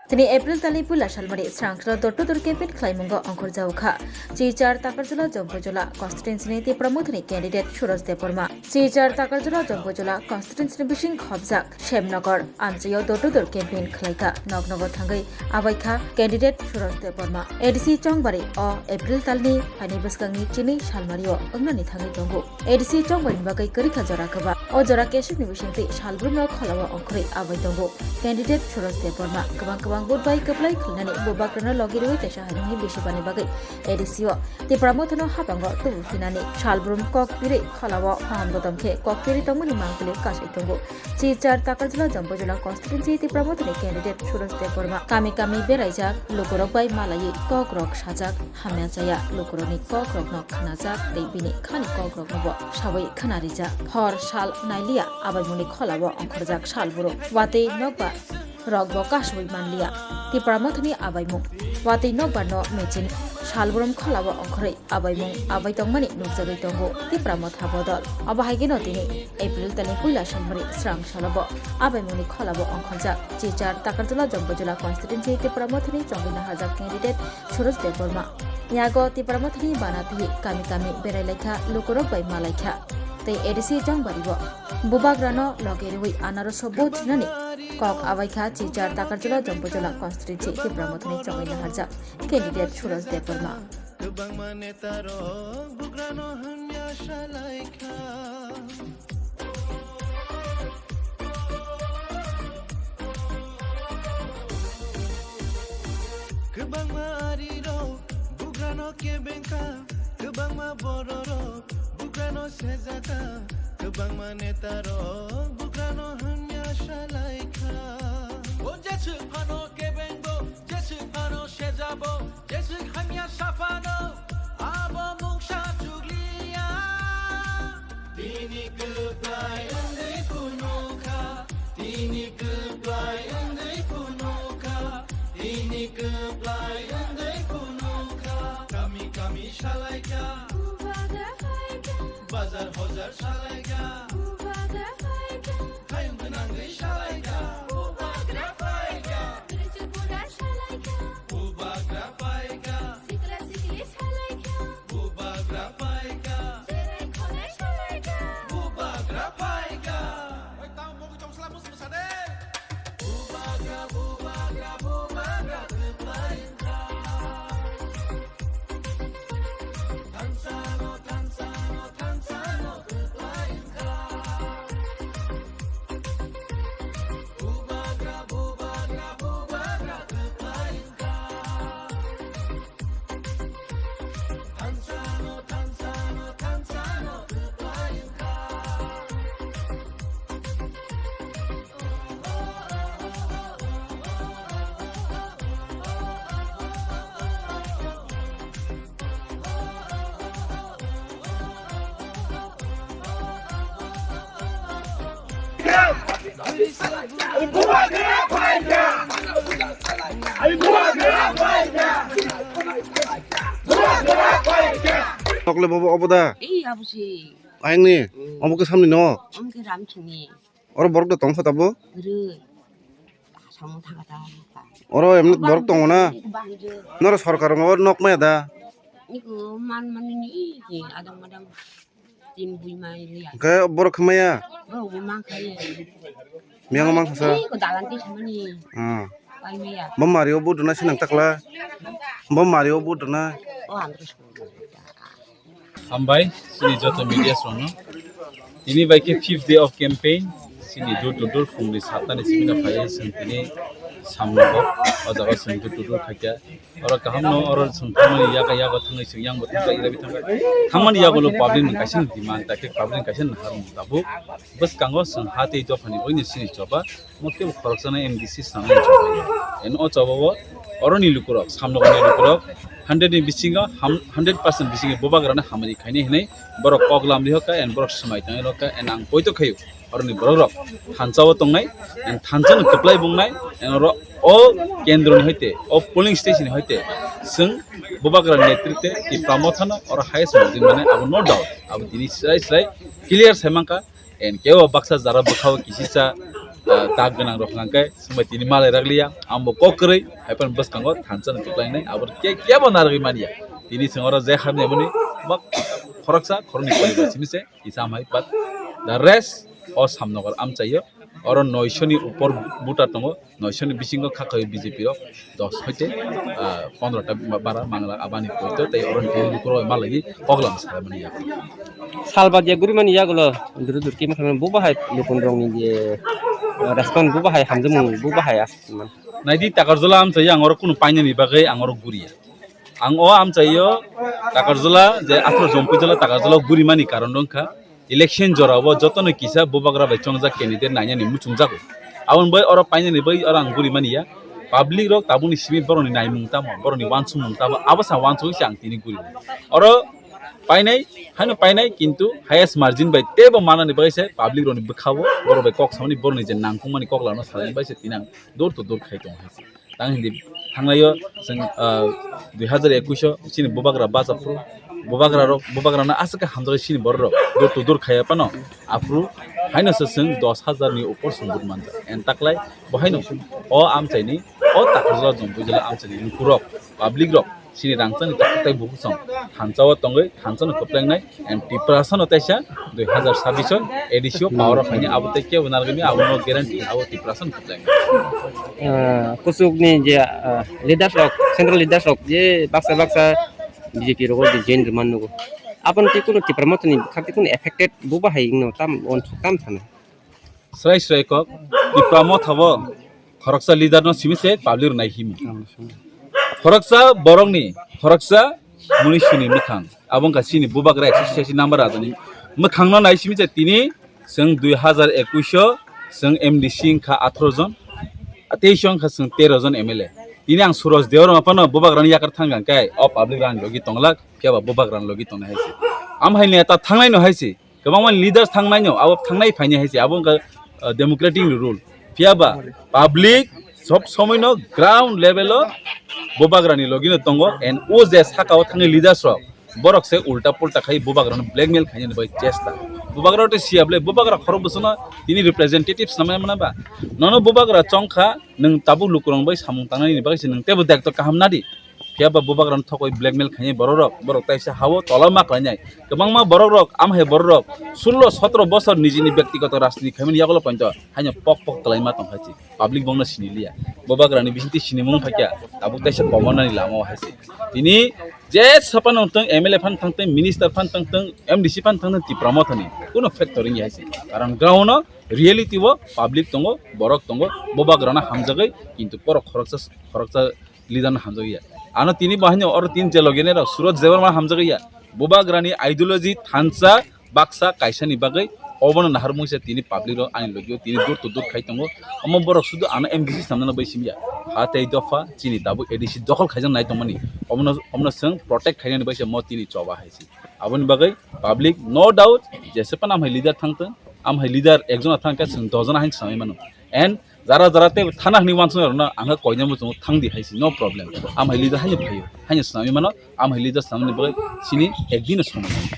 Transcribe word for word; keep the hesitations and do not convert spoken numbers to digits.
Tini April talni puila salmani srang srang door to door campaign khlaimungo ongkhorjao kha. Silchar Takarjala Jampuijala constituency ni Tipra Mothani candidate Suraj Debbarma. Silchar Takarjala Jampuijala constituency ni bising khobjak Semnagar amchaio door to door campaign khlaikha. Nok nogo thangwi abaikha candidate Suraj Debbarma. A D C Chongbari o April talni phaini bwskangni chini salmario wngnani thangwi tongo. A D C Chongbari bagwi kwrwikha jora kwbang. O jora keswkni bisingtwi salbrumno kholao ongkhorwi abai tongo. Candidate Suraj Debbarma kwbang kwbang vote bai kwplai khwlainani bubagrano logi rwi kaisa haringni bisipani bagwi A D C o Tipra Mothano habango tubu phinani salbrum kok pirwi kholao haham bodom khe kok pirwi tongmani mangpili kasui tongo. Silchar Takarjala Jampuijala constituency Tipra Mothani candidate Suraj Debbarma kami kami beraijak lukurok bai malaiwi kokrok sajak, hamya chaya lukurokni kokrokno khnajak tei bini khani kokroknobo sawi khnarijak. Hor sal nailiya abaimungni kholao ongkhorjak salbrum. Watwi nokbar rokbo kasui manliya Tipra Mothani abaimung. Watwi nokbarno mechin salbrum kholao ongkhorwi abaimung abai tongmani nukjagwi tongo Tipra Motha bodol. Obo hai kheno tini April talni puila salmari srang salobo abaimungni kholabo ongkhorjak Silchar Takarjala Jampuijala constituency Tipra Mothani chongwi naharjak candidate Suraj Debbarma. Yago Tipra Mothani bana twi kami kami berai laikha, lukurok bai ma laikha tei A D C Chongbari bo bubagrano loge rwi anaroso vote rinani kok abaikha Silchar Takarjala Jampuijala constituency Tipra Mothani chongwi naharjak candidate Suraj Debbarma. Kwbangma neta rok bugrano hamya salai kha. Kwbangma ari rok bugrano kebeng kha, kwbangma borok rok bugrano sejak kha, kwbangma neta rok bugrano hamya salai kha. O jeswk phano kebeng bo, jeswk phano sejabo, jeswk hamya saphano abo mungsa chukliya. Tini kwplai wngwi phunukha, tini kwplai wngwi phunukha, tini kwplai wngwi phunukha. Kami kami salaikha, bazar hojar salaikha, hayung gwnangwi salaikha. Bubagra paikha. Sikla sikli salaikha. Bubagra paikha. Serai khonai salaikha. Bubagra paikha. Oi, tamo mokol chong sala mus mus ade. Bubagra, bubagra, bubagra kwplai wngkha. Thansa no, thansa no, thansa no kwplai wngkha. Nokle bobo obo da? Ei, abo se. Ayang ni? Mm. Obo ke samni no? Omo ke ram sini. Oro borok da tong kha tabo? Rw. Samung thang kha ta. Oro emni borok tongo na? Bahai rw. Noro sorkar no nok maya da? Niko man man ni, adang adang. Tin bui mai liya. Hwnkhe borok khe maya? Borok bo man khai. Miyang mang khasa? Ei, ko dalan ti samani. Hmm. Pai maya. Bo mario bo duna sinang takla. Bo mario bo duna. O, ang to. Hambai, chini joto media songno. Tini bai khe fifth day of campaign. Chini door to door phungni satani simi no phai, chwng tini samno o jaga chwng door to door khaikha. Oro kaham no, oro chwng thangmani yaga, yago thangwi chwng yang bo thangkha, ira bi thangkha. Thangmani yago no public ni kaisa ni demand, ta khe public ni kaisa ni naharmung tabuk. Bwskango chwng ha tei dophani buini sini choba, mo kebo khoroksa na M D C sanai choba. En o choba o, oro ni lukurok, samno ni lukurok, hundred ni bisingo ham, hundred percent bisingo bubagra na hamari khaini hinai, borok kok lam rihokha, en borok swmai tangwi rokha, en ang poito khayu. Oroni borok rok thansa o tongnai, and thansa no kwplai bungnai, and oro o kendro ni hoite, o polling station ni hoite, chwng bubagra ni netritwe Tipra Motha no oro highest margin mane abo no doubt, abo tini srai srai clear sai mankha, and kebo baksa jara bwkhao kisisa ah, tak gwnang rok hwnkhe swngbai tini malai rak liya, ambo kok kwrwi, hai phano bwskango thansa no kwplainai, abo khe kebo narwgwi manya. Tini swng oro je hamya mani bak khoroksa khoroknwi poribar simi se kisa hamhai, but the rest o Samnagar amchaio oro noisho ni upor voter tongo, noisho ni bisingo kha khaio B J P rok dos hoite, ah, pondro ta ba-, bara mangla abani poito tei oro ni tini lukurok malai koklam salamani yago. Salbad ya guri mani yagulo duru duru kima khamani bo bahai lukun rok ni je, ah, respond bo bahai hamjamung bo bahai as man. Naidi Takarjala amchai ang oro kunu painani bagwi ang oro guriya. Ang o amchaio Takarjala je athro Jompuijala Takarjala guri mani karon wngkha election jorao jotono kisa bubagra bai chongjak candidate nainani muchungjago. Aboni bai oro painani bai oro ang guri mani ya. Public rok tabukni simi borokni naimung tamo, borokni wansukmung tamo, abo sa wansugwi se ang tini guri. Oro painai, haino painai, kintu highest margin bai teibo manani bagwi se public rokni bwkhao borok bai kok samani borokni je nangkukmani kok lama salani bai se tini ang door to door khai tongo hai se. Tang hindi thangnaio chwng, ah, dui hazar ekush o chini bubagra bacha phuru bubagra rok, bubagra no aswk khe hamjagwi chini borok rok door to door khaiya phano aphuru haino se chwng dos hazar ni upor chwng vote manjak. And taklai bo haino o amchaini, o Takarjala Jompuijala amchaini lukurok, public rok chini rangchakni takhuk tei bukhuk song thansa o tongwi thansa no kwplaingnai. And Tiprasa no teisa dui hazar sabbish o A D C o power o phaini abo tei kebo narwgwi abo no guarantee abo Tiprasa no kwplaingnai. Ah, kuchuk ni je, ah, leaders rok, central leaders rok je baksa baksa B J P rogo je join rwmani nugo. Aboni tei kunu Tipra Motha ni bwkhak tei kunu affected bo bahai wngno tam, uansuk tam sana. Srai srai kok, Tipra Motha bo khoroksa leader no simi se public rok nai himo. Khoroksa borok ni, khoroksa munisuni mwkhang. Abo wngkha chini bubagra ekso siyasi number rajani mwkhang no nai simi se tini chwng dui hazar ekush o chwng M D C wngkha athro jon, teis o wngkha chwng tero jon M L A. Tini ang Suraj Debbarma phano bubagra ni yakar thang kha khe o public rang logi tonglak, phiya ba bubagra ni logi tongnai hai se. Am hai neta thangnai no hai se. Kwbangma leaders thangnaino, abo thangnai phainai hai se, abo wngkha, uh, democratic ni rule. Phiya ba public sob somoi no ground level o bubagra ni logi no tongo, and o je saka o thangwi leaders rok borok se ulta pulta khai bubagra no blackmail khainani bai chesta. Bubagra o tei siya ble bubagra khorok bwswk no tini representative swnamya mano ba. Nono bubagra chongkha, nwng tabuk lukurok bai samung tangnani bagwi se nwng teibo daitw kaham nadi. Phiya ba bubagrano thokwi blackmail khainai borok rok, borok taisa hao tola ma khlainai. Kwbangma borok rok, amhai borok rok sullo sotro bosor nijini byaktigoto rajniti khaimani yagulo poito haino pok pok kwlaima tong hai se. Public bongno sini liya. Bubagrani bisingtwi sinimung phaikya, tabuk taisa komonani lama o hai se. Tini je saphano thang, M L A phan thang thang, minister phan thang thang, M D C phan thang thang, Tipra Mothani kuno factor wngya hai se. Karon ground o reality o public tongo, borok tongo, bubagrano hamjagwi, kintu borok khoroksa, khoroksa leader no hamjagwi ya. Ano tini bo haino oro tin je logi nai rok Suraj Debbarma hamjagwi ya. Bubagrani ideology thansa baksa kaisa ni bagwi obono nahar mungsa tini public rok ani logi o tini door to door khai tongo. Omo borok sudu ano M D C samna no bai simya. Ha tei dopha chini tabuk A D C dokhol khaijak nai tongmani. Omono, omono chwng protect khainani bai se mo tini choba hai se. Aboni bagwi public no doubt jesa phano amhai leader thang thang, amhai leader ekjona thang khe chwng dojona haino swnamwi mano. And jara jara tei thana hwnwi uansuknai rokno ang khe koinai muchungo thang di hai se, no problem. Amhai leader haino phaio, haino swnamwi mano, amhai leader swnamni bagwi chini ekdino somoi nangkha.